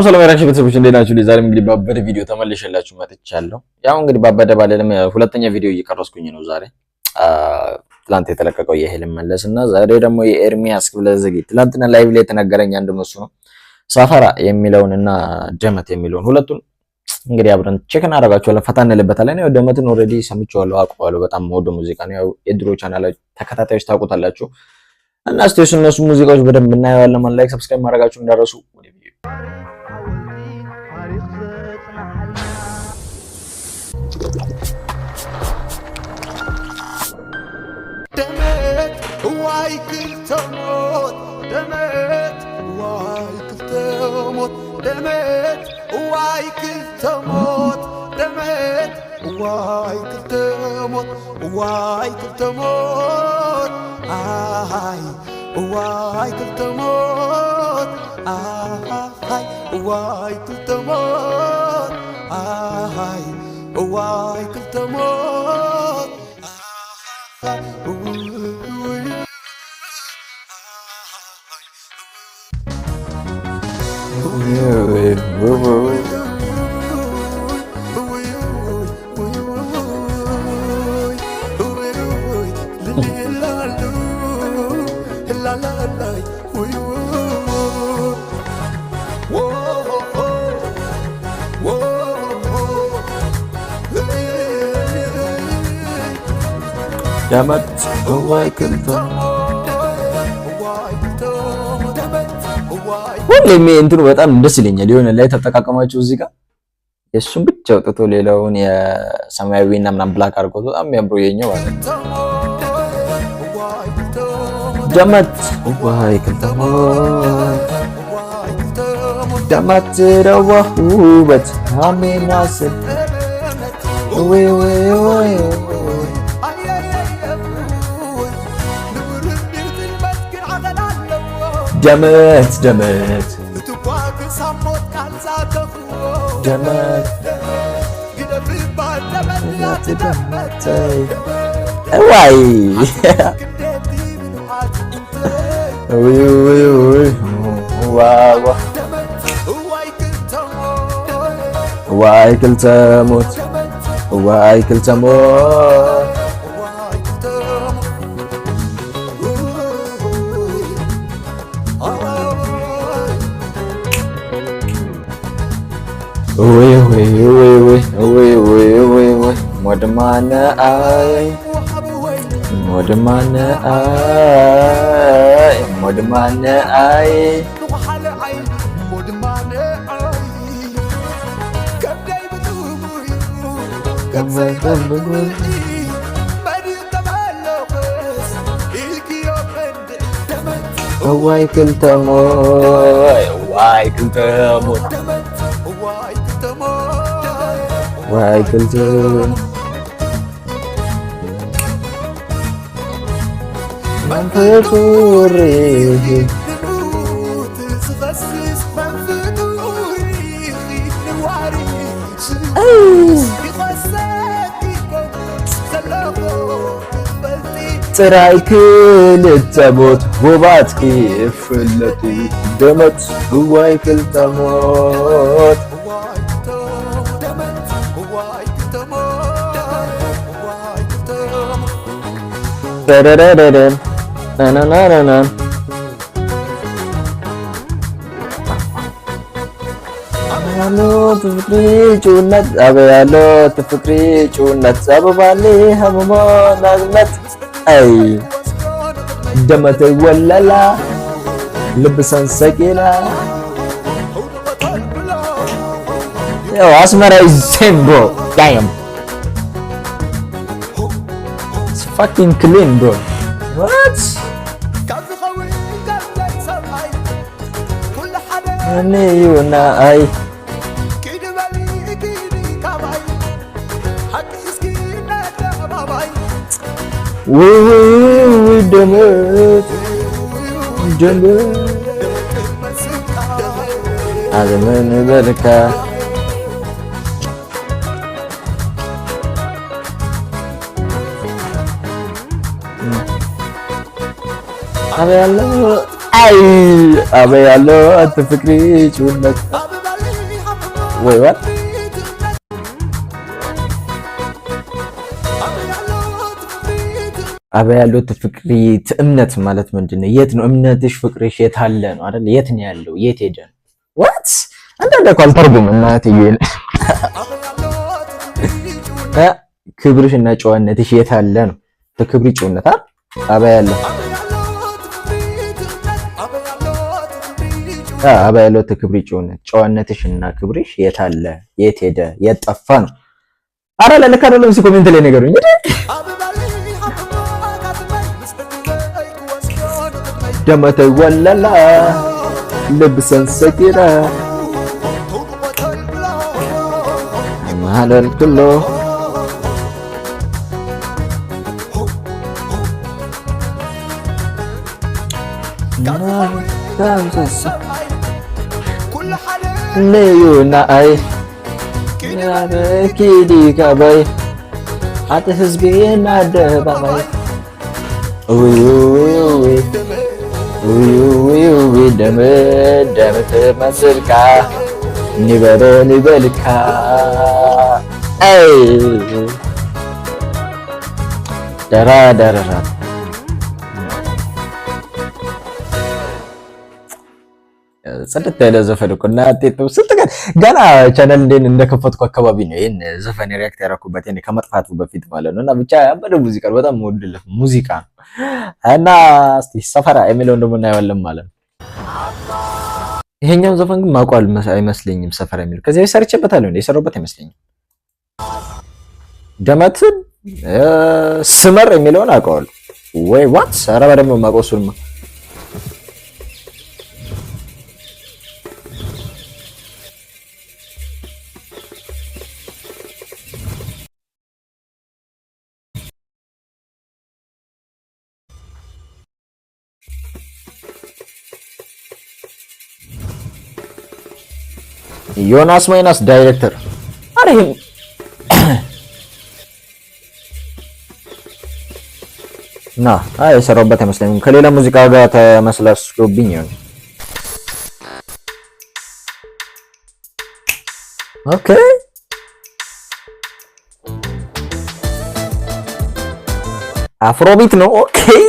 ሰላም ያራችሁ ቤተሰቦች፣ እንዴት ናችሁ? ዛሬም እንግዲህ ባበደ ቪዲዮ ተመልሼላችሁ መጥቻለሁ። ያው እንግዲህ ባበደ ባለለም ሁለተኛ ቪዲዮ እየቀረስኩኝ ነው ዛሬ። ትላንት የተለቀቀው የሄለን መለስ እና ዛሬ ደግሞ የኤርሚያስ ክፍለዝጊ። ትላንትና live ላይ የተነገረኝ አንድ እሱ ነው። ሰፈራ የሚለውን እና ደመት የሚለውን ሁለቱን እንግዲህ አብረን check እናደርጋቸዋለን፣ ፈታ እንልበታለን። ያው ደመትን already ሰምቼዋለሁ፣ አውቀዋለሁ። በጣም የምወደው ሙዚቃ ነው። ያው የድሮ ቻናል ተከታታዮች ታውቁታላችሁ። እና እስቲ እነሱ ሙዚቃዎች በደንብ እናየዋለን። ማለት like፣ subscribe ማድረጋችሁ እንዳትረሱ። ደመት ዋይ ክልተ ሞት፣ ደመት ዋይ ክልተ ሞት፣ ደመት ዋይ ክልተ ሞት፣ ደመት ዋይ ክልተ ሞት፣ ዋይ ክልተ ሞት፣ ኣይ ዋይ ክልተ ሞት፣ ኣይ ዋይ ክልተ ሞት፣ ኣይ ዋይ ክልተ ሞት። ደመት ዋይ ክልተ። ሁሌም እንትኑ በጣም ደስ ይለኛል። የሆነ ላይ ተጠቃቀማቸው እዚህ ጋር የእሱን ብቻ አውጥቶ ሌላውን የሰማያዊና ምናምን black አድርጎት በጣም የሚያምሩ የኛው ማለት ነው። ደመት ዋይ ክልተ ሞት፣ ደመት ረዋ ውበት አሜናስል ወይ ወይ ወይ። ደመት ደመት ደመት ዋይ ውይ ውይ ውይ ዋይ ክልተ ሞት፣ ዋይ ክልተ ሞት። ውይ ውይ ውይ ውይ ውይ ውይ ውይ ውይ ሞድማነ አይ ሞድማነ አይ ሞድማነ አይ። እዋይ ክልተ ሞት፣ ዋይ ክልተ ሞት፣ ዋይ ክልተ። መንፍጡር። ጥራይ ክልተ ሞት ውባትኪ ፍለጡ ደመት እዋይ ክልተ ሞት። ደረረረረን ናናናናና አበያሎ ትፍቅሪ ጩነት፣ አበያሎ ትፍቅሪ ጩነት አበባሌ ሀመሞ ናግነት አይ ደመተ ወለላ ልብሰን ሰቂላ። Yo, Asmara is same, bro. Damn. It's fucking clean, bro. What? እኔዩና አይ ውይ ውይ ደመት ደመት አዘመን በልካ። አበያሎ አይ አበያሎ አትፍቅሪ ጩነት። ወይ what? አበይ ያለው ፍቅሪ እምነት ማለት ምንድን ነው? የት ነው እምነትሽ? ፍቅርሽ የት አለ ነው አይደል? የት ነው ያለው? የት ሄደ? What? አንዳንድ እኮ አልተርጉም እናትዬ። ክብርሽ እና ጨዋነትሽ የት አለ ነው። ክብሪ ጨዋነት አይደል? አበይ ያለው አበይ ያለው ክብሪ ጨዋነት ጨዋነትሽ እና ክብርሽ የት አለ? የት ሄደ? የት ጠፋ ነው። አረ ለልክ አይደለም። እስኪ comment ላይ ንገሩኝ። ደመተይ ወለላ ልብሰን ሰቂራ ማለል ክሎ ንዩናአይ ኪዲ ካባይ አጥ ህዝቢ አደባባይ ውይ ውይ ደም ደም ትመስልካ ንበረ ንበልካ አይ ደራ ደረራ ጽድት ያለ ዘፈን እኮ እናቴ ስንት ቀን ገና ቻናል እንዴን እንደከፈትኩ አካባቢ ነው ይሄን ዘፈን react ያደረኩበት ከመጥፋቱ በፊት ማለት ነው። እና ብቻ ያበደ ሙዚቃ ነው፣ በጣም የምወድለት ሙዚቃ ነው። እና እስቲ ሰፈራ የሚለውን ደግሞ እናየዋለን ማለት ነው። ይሄኛውን ዘፈን ግን ማውቀው አይመስለኝም። ሰፈራ የሚለው ከዚህ በፊት ሰርቼበታለሁ እንዴ? የሰራሁበት አይመስለኝም። ደመትን ስመር የሚለውን አውቀዋለሁ ወይ what? ኧረ በደንብ የማውቀው እሱንማ። ዮናስ ማይናስ ዳይሬክተር። አረ ይሄም ና አይ የሰራሁበት አይመስለኝም። ከሌላ ሙዚቃ ጋር ተመስላስሎብኝ ይሆን። Okay, Afrobeat ነው። Okay,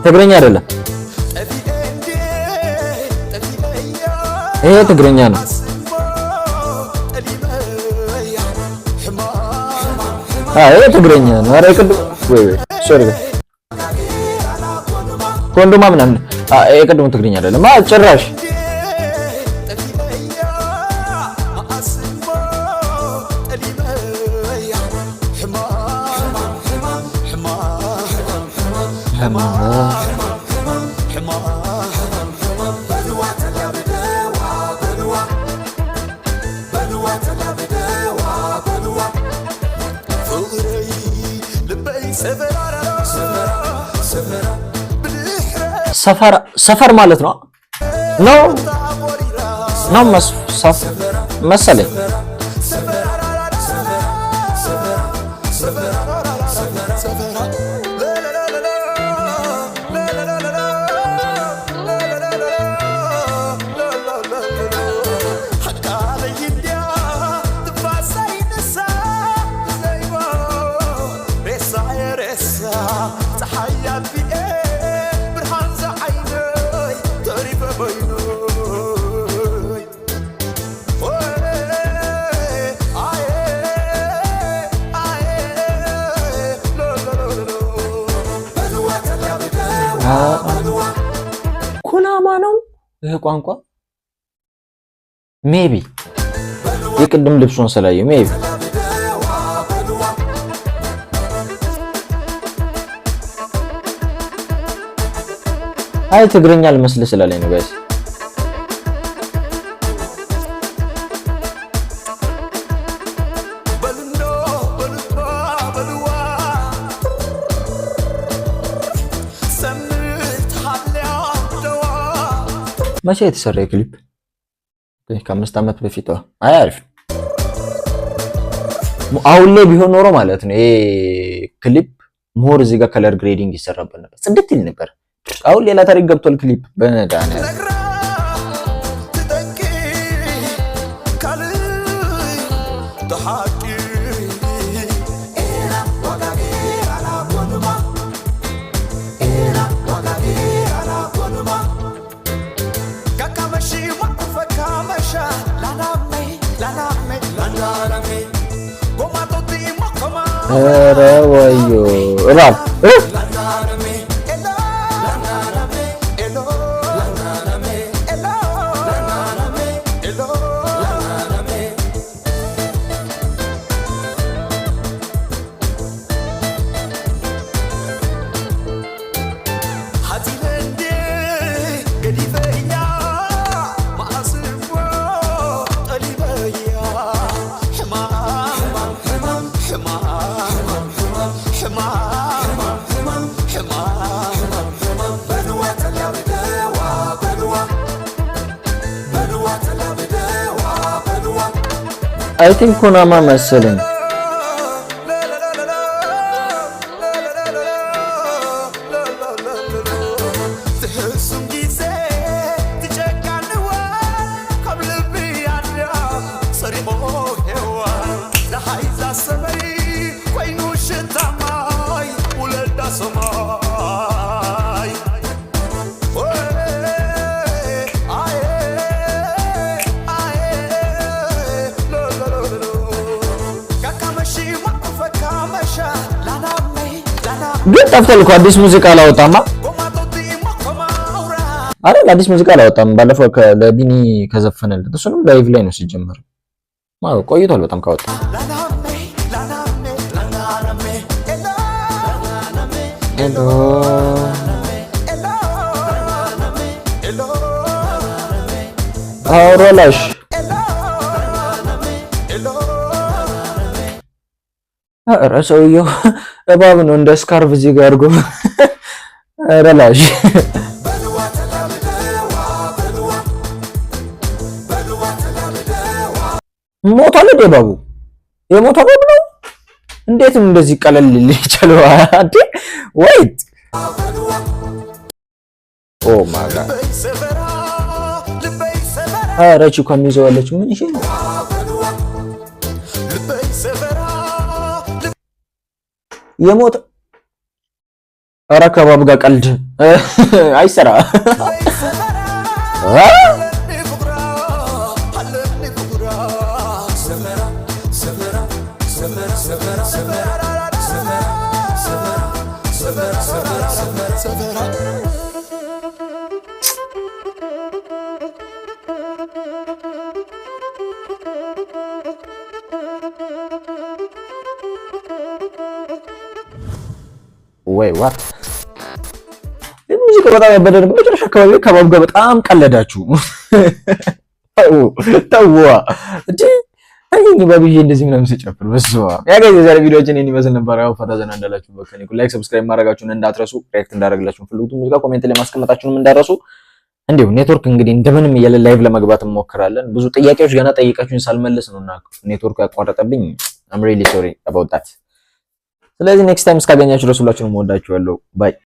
ትግርኛ አይደለም ይሄ፣ ትግርኛ ነው። አይ ይሄ ትግርኛ ነው። ኧረ ቅድም ወይ ወይ sorry ኮንዶማ ምናምን የቅድሙ ትግርኛ አይደለም። ጭራሽ ሰፈር ማለት ነው ነው ነው መሰለኝ። ኩናማ ነው ይህ ቋንቋ maybe የቅድም ልብሱን ስላየው maybe። አይ ትግርኛ አልመስል ስላለኝ ነው guys። መቼ የተሰራ ክሊፕ? ከ5 ዓመት በፊት። አይ አሪፍ። አሁን ላይ ቢሆን ኖሮ ማለት ነው ይሄ clip more እዚህ ጋር color grading ይሰራበት ነበር፣ ጽድት ይል ነበር። አሁን ሌላ ታሪክ ገብቷል። ክሊፕ በመድኃኒዓለም። ነግራ ትጠንቂ ካልእ ተሓቂ ኤላ ወጋጊ አላኮንማ ኤላ ወጋጊ አላኮንማ ካካመሺ ማኩፈካመሻ ላናሜ ላናሜ ላንዳናሜ ጎማቶቲ ሞኮማ። ኧረ ወዮ እባብ እ? ላንዳናሜ ኤሎ ላንዳናሜ ኤሎ ላንዳናሜ ኤሎ ላንዳናሜ ኤሎ ላንዳናሜ። ሓፂለንዴ ገዲፈያ ማእስርዎ ጠሊበያ ሕማም ሕማም ሕማም ሕማም ሕማም ሕማም ሕማም በልዋ ተላምደዋ በልዋ በልዋ ተላምደዋ በልዋ። I think ኩናማ መሰለኝ። ዝሕሱም ጊዜ ትጨቃንዋ ካብ ልቢ ኣድያ ሰሪሞ ሄዋ ንሓይዛ ሰበይ ኮይኑ ሽታማይ ውለዳ ሰማይ ኣየ ኣየ ሎሎሎሎ ካካመሺ ማኩፈካመሻ ላናመይ ላና ግን ጠፍቷል እኮ፣ አዲስ ሙዚቃ አላወጣማ። ጎማቶቲ ሞኮማውራ። አይደል? አዲስ ሙዚቃ አላወጣም። ባለፈው ለቢኒ ከዘፈነለት እሱንም live ላይ ነው ሲጀመር። ማለት ቆይቷል በጣም ካወጣ። ላናሜ ላናሜ ላናናሜ ኤሎ ላናናሜ ሄሎ። ኤሎ ላናናሜ ኤሎ አውሮላሽ። ኤሎ ላናናሜ ኤሎ። ኧረ ሰውየው እባብ ነው እንደ scarf እዚህ ጋር አድርጎ። ኧረ ላሽ። በልዋ ተላምደዋ በልዋ በልዋ ተላምደዋ። ሞቷል እንዴ እባቡ? የሞተ እባብ ነው? እንዴት እንደዚህ ቀለል ሊል ይችላል? እንዴ wait፣ oh my God. ልበይ ሰበራ ልበይ ሰበራ። ኧረ ቺኳም ይዘዋለች። ምን ይሄ ነው? በልዋ ልበይ ሰበራ። የሞተ፣ ኧረ ከባብ ጋር ቀልድ አይሰራ። ልበይ ሰበራ። አ? አለኒ ፍቅራ አለኒ ፍቅራ ሰበራ ሰበራ ሰበራ ሰበራ ሰበራ ሰበራ ሰበራ ሰበራ ሰበራ። Wait, what? ሙዚቃ በጣም ያበደ ነበር። መጨረሻ አካባቢ ከባብ ጋር በጣም ቀለዳችሁ። ተው ተዋ እንጂ አይ ባብዬ እንደዚህ ምናምን ሲጨፍር በስመ አብ። Yeah guys፣ የዛሬ ቪዲዮአችን ይህን ይመስል ነበር። ያው ፈታ ዘና እንዳላችሁ በከኔ like፣ subscribe ማድረጋችሁን እንዳትረሱ። React እንዳደረግላችሁ ፈልጉት ሙዚቃ comment ላይ ማስቀመጣችሁንም እንዳትረሱ። እንዲሁ ኔትወርክ እንግዲህ እንደምንም እያለ live ለመግባት እንሞክራለን። ብዙ ጥያቄዎች ገና ጠይቃችሁኝ ሳልመልስ ነውና ኔትወርኩ ያቋረጠብኝ። I'm really sorry about that። ስለዚህ next time እስካገኛችሁ ድረስ ሁላችሁንም እወዳችኋለሁ። Bye.